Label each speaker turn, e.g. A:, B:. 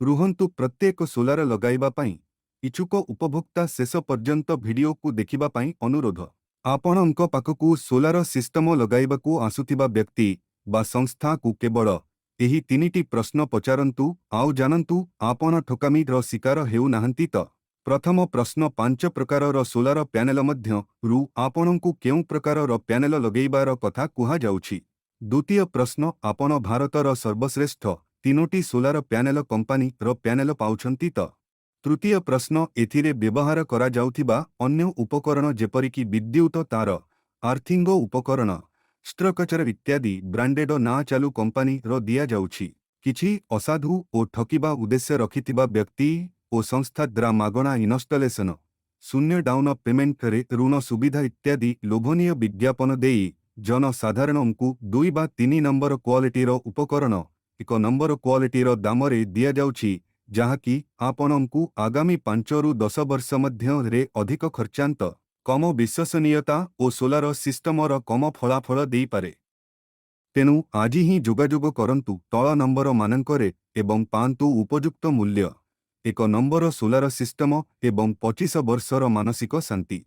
A: ରୁହନ୍ତୁ। ପ୍ରତ୍ୟେକ ସୋଲାର ଲଗାଇବା ପାଇଁ ଇଚ୍ଛୁକ ଉପଭୋକ୍ତା ଶେଷ ପର୍ଯ୍ୟନ୍ତ ଭିଡିଓକୁ ଦେଖିବା ପାଇଁ ଅନୁରୋଧ। ଆପଣଙ୍କ ପାଖକୁ ସୋଲାର ସିଷ୍ଟମ ଲଗାଇବାକୁ ଆସୁଥିବା ବ୍ୟକ୍ତି ବା ସଂସ୍ଥାକୁ କେବଳ ଏହି ତିନିଟି ପ୍ରଶ୍ନ ପଚାରନ୍ତୁ ଆଉ ଜାଣନ୍ତୁ ଆପଣ ଠକାମିର ଶିକାର ହେଉନାହାନ୍ତି ତ। ପ୍ରଥମ ପ୍ରଶ୍ନ, ପାଞ୍ଚ ପ୍ରକାରର ସୋଲାର ପ୍ୟାନେଲ ମଧ୍ୟରୁ ଆପଣଙ୍କୁ କେଉଁ ପ୍ରକାରର ପ୍ୟାନେଲ ଲଗେଇବାର କଥା କୁହାଯାଉଛି? ଦ୍ୱିତୀୟ ପ୍ରଶ୍ନ, ଆପଣ ଭାରତର ସର୍ବଶ୍ରେଷ୍ଠ ତିନୋଟି ସୋଲାର ପ୍ୟାନେଲ କମ୍ପାନୀର ପ୍ୟାନେଲ ପାଉଛନ୍ତି ତ? ତୃତୀୟ ପ୍ରଶ୍ନ, ଏଥିରେ ବ୍ୟବହାର କରାଯାଉଥିବା ଅନ୍ୟ ଉପକରଣ ଯେପରିକି ବିଦ୍ୟୁତ ତାର, ଆର୍ଥିଙ୍ଗ ଉପକରଣ, ଷ୍ଟ୍ରକଚର ଇତ୍ୟାଦି ବ୍ରାଣ୍ଡେଡ ନା ଚାଲୁ କମ୍ପାନୀର ଦିଆଯାଉଛି? କିଛି ଅସାଧୁ ଓ ଠକିବା ଉଦ୍ଦେଶ୍ୟ ରଖିଥିବା ବ୍ୟକ୍ତି ଓ ସଂସ୍ଥା ଦ୍ୱାରା ମାଗଣା ଇନଷ୍ଟଲେସନ, ଶୂନ୍ୟ ଡାଉନ ପେମେଣ୍ଟରେ ଋଣ ସୁବିଧା ଇତ୍ୟାଦି ଲୋଭନୀୟ ବିଜ୍ଞାପନ ଦେଇ ଜନସାଧାରଣଙ୍କୁ ଦୁଇ ବା ତିନି ନମ୍ବର କ୍ୱାଲିଟିର ଉପକରଣ ଏକ ନମ୍ବର କ୍ୱାଲିଟିର ଦାମରେ ଦିଆଯାଉଛି, ଯାହାକି ଆପଣଙ୍କୁ ଆଗାମୀ 5ରୁ 10 ବର୍ଷ ମଧ୍ୟରେ ଅଧିକ ଖର୍ଚ୍ଚାନ୍ତ, କମ ବିଶ୍ୱସନୀୟତା ଓ ସୋଲାର ସିଷ୍ଟମର କମ ଫଳାଫଳ ଦେଇପାରେ। ତେଣୁ ଆଜି ହିଁ ଯୋଗାଯୋଗ କରନ୍ତୁ ତଳ ନମ୍ବର ମାନଙ୍କରେ ଏବଂ ପାଆନ୍ତୁ ଉପଯୁକ୍ତ ମୂଲ୍ୟ, ଏକ ନମ୍ବର ସୋଲାର ସିଷ୍ଟମ ଏବଂ 25 ବର୍ଷର ମାନସିକ ଶାନ୍ତି।